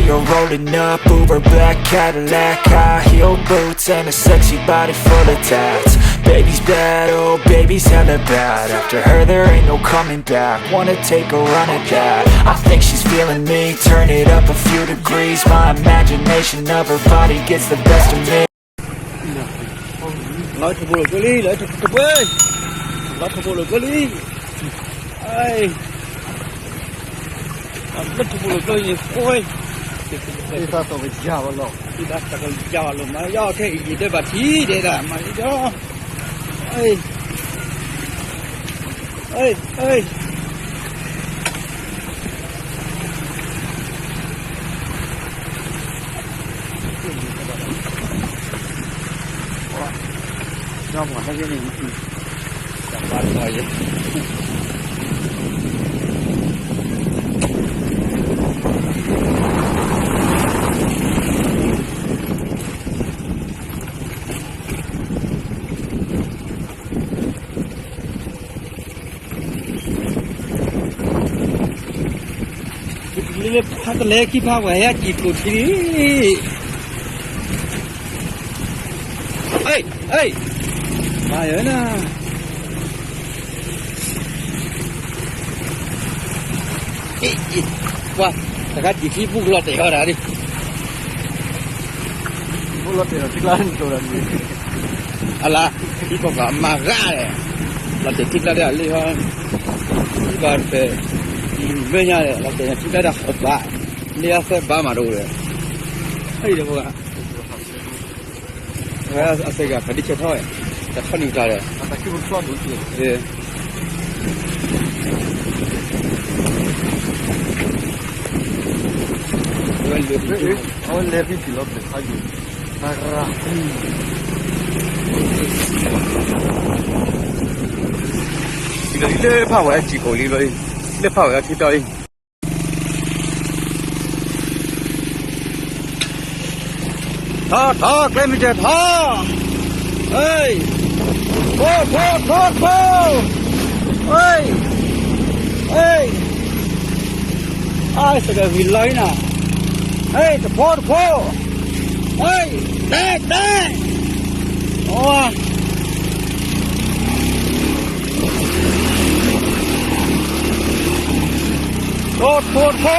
You're rolling up Uber black Cadillac, high heel boots and a sexy body full of tats. Baby's bad, oh baby's hella bad. After her there ain't no coming back. Wanna take a run at that. I think she's feeling me. Turn it up a few degrees. My imagination of her body gets the best of me. လီၤထူဖိလိာ်ကျိလံ လီၤထူဖိလိာ်ကျိလံ, လီၤထူဖိလိာ်ကျိလံ, လီၤထူဖိလိာ်ကျိလံ, သးသီၣ်ကယၤဝဲလီၤ, သးသီၣ်ကယၤဝဲလီၤ, မၤယီခဲအံၤ ယတဲဘၣ်ထံၣ်ဒဲးဒၣ် မၤယီ, လၢဖးကလဲၤခံဖးဝဲဟဲကံၣ်ကိၣ်ထံလံ, မၤယၤနၤ, ပှၤ တဂၤကံၣ်ထံပူၤကလီၤတဲာ်ဃီဒၣ်ဒ် ပူၤလီၤတဲာ်ထံကျါန့ၣ်, အလါ ထံကီၢ်ကမၤဂၤလဲၣ်, လီၤတဲာ်ထံကျါဒၣ်လံဟီ, ထံကီၢ်တဖဲ မဲာ်ညါလဲၣ် လီၤတဲာ်ထံကျါဒၣ်ဃီဘၣ်, လၢအသဲဘၣ်မးတအိၣ်ဒီး, ဟဲဒီးပှၤ အစဲးဂၤ ဖးဒံဆဲးထီၣ်, တၢ်ထီၣ်န့ၣ်ကတၢၢ်ဒီး, အဝဲလဲၤဖံးလီၤဖဲးခါယိာ်, လၢဖးဝဲအစံၣ်ကိၣ်လံလီၤ, လၢဖးဝဲအထံတီၢ်လံ. ထီၣ်ထီၣ် ကျဲမ့ၢ်စၢၤထီၣ်, ဖိဖိဖိဖိ, အစကဝံၤလီၤအံၤနၤ, တဖိတဖိ, တဲတဲ, ဖိဖိဖိ,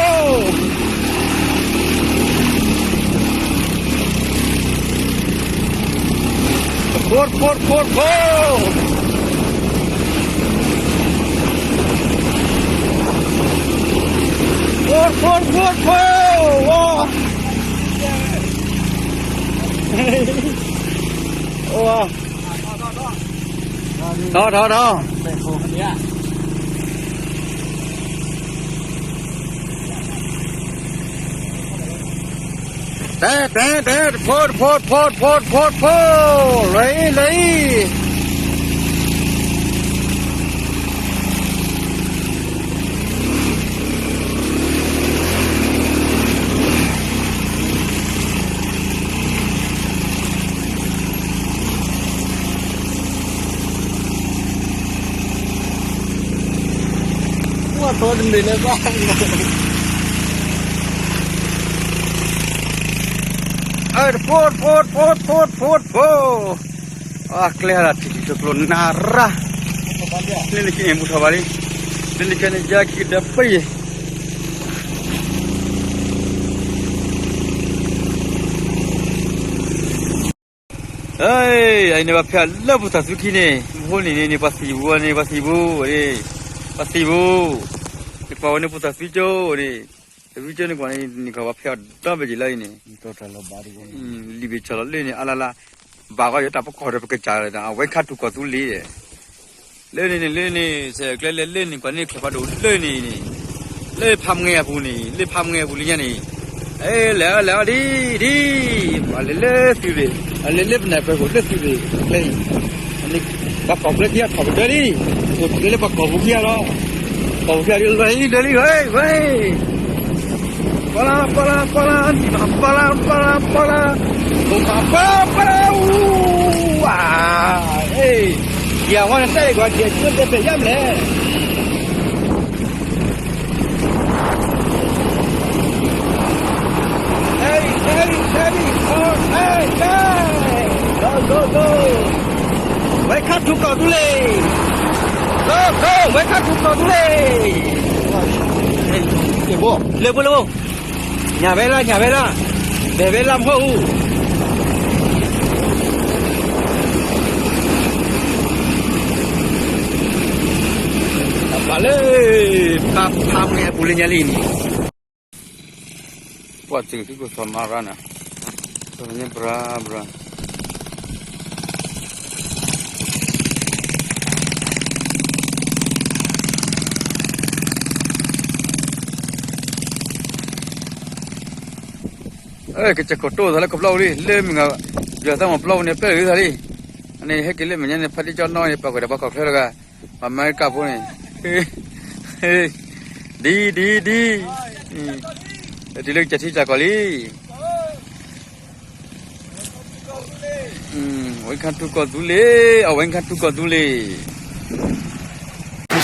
ဖိဖိဖိဖိ, ဖိဖိဖိဖိ, ဝါ, ဝါ, ထီၣ်ထီၣ်ထီၣ်. တဲတဲတဲ တဖိတဖိတဖိတဖိတဖိ, လၢအံၤလၢအံၤ. ပှၤထီတမ့ၢ်လၢၤဘၣ်, တဖိတဖိတဖိတဖိတဖိတဖိ, အကျဲဟဲလီၤထံၣ်ထံၣ်ကျိနၢ်ရၢ်, လၢနက့န့ၣ်မူထီၣ်ဘၣ်လံ, လၢနက့န့ၣ်ယါခံကဒၢပှဲၤယဲၢ်. အံၤန့ၣ် ပှၤဖဲလၢပူၤသးသူခံန့ၣ် မဟိန့ၣ်န့ၣ် ပှၤသံၣ်ပူၤန့ၣ် ပှၤသံၣ်ပူၤ, ပှၤသံၣ်ပူၤ, နကွၢ်ဝဲန့ၣ်ပူၤသးသူကၠိန့ၣ်, သးသူကၠိန့ၣ်ကွၢ်န့ၣ် နကွၢ်ပှၤဖဲအီၤဒီဘ့ၣ်က့ၤလၢအံၤန့ၣ်, လံာ်ဘ့ၣ်ဆီၣ်လီၤလၢန့ၣ် အလါလါ, ဘၣ်ဂီၢ်ယတၢ်ပကီၢ်ဒီးပကစၢ်လီၤဒီး အဝဲခါထူၣ်ကီၢ်သူလ့ၤဒီး လၢန့ၣ်န့ၣ် လၢန့ၣ် ဆဲးကျဲလၢလၢန့ၣ် ကွၢ်န့ၣ် ချဲးဖးဒိၣ်လၢန့ၣ်န့ၣ်, လၢဖးမငဲအပူၤန့ၣ် လၢဖးမငဲအပူၤလၢညါန့ၣ်, အဲ လဲၤအီၤလဲၤအီၤဒ် ဒ်, ပှၤလဲၤလၢသုးရ့ၣ်, အလဲၤလၢပနၢ်ပၢၢ်ခိၣ်လၢသုးရ့ၣ်ကျဲအံၤ, ပှၤကီၢ်ကျဲခံဂၤထီၣ်ကဒၢလံ, အိၣ်ကဒၢလၢပှၤကီၢ်ပူၤခံဂၤလီၤ, ကီၢ်ပူၤခံဂၤဒ်လဲၤလံ လဲၤလံ ဝဲ ဝဲ ပလါ ပလါ ပလါ ပလါ ပလါ ပလါ ပလါ အူ ယၤဝဲနတဲလံကွၢ် ကဲတဲဖဲယါမလဲၣ်. ထူကီၢ်သူလ့ၤ, လၢ လၢ ဝဲခါထူကီၢ်သူလ့ၤ, လၢဖိ လၢဖိ, ညၣ်ဝဲလၢ ညၣ်ဝဲလၢ, ဘဲၣ်ဝဲလၢမဟီၣ်အူ, ပှၤလၢ ဖးဖးပူၤန့ၣ် အပူၤလၢညါလံန့ၣ် ပှၤစံးသုကစီၤမၤရါန့ၣ်, စီၤမၤရါဘြါ, ကစၢၢ်ခိၣ်တိၢ်သးလၢကပျီပူၤလံ လၢမုၢ်ဂၤ, ယွၤသးမီၤပျီပူၤန့ၣ် ပျဲၢ်လၢသးလံ, အန့ၣ်ဟဲက့ၤလၢမဲာ်ညါန့ၣ် ဖးဒံကၠီနီၣ်န့ၣ် ပှၤကွၢ်ဒီးပှၤခီၣ်ချၢတဂၤ, ပှၤအမဲရကၤဖိန့ၣ် ဒ် ဒ် ဒ်, တုၤလၢကစၢၢ်ထံကစၢၢ်ကီၢ်လံ, ဝဲခါထူကီၢ်သူလ့ၤ, အဝဲခါထူကီၢ်သူလ့ၤ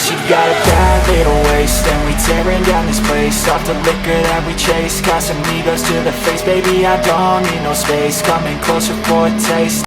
She got a bad little waist and we tearing down this place off the liquor that we chase Casamigos to the face, baby, I don't need no space coming closer for a taste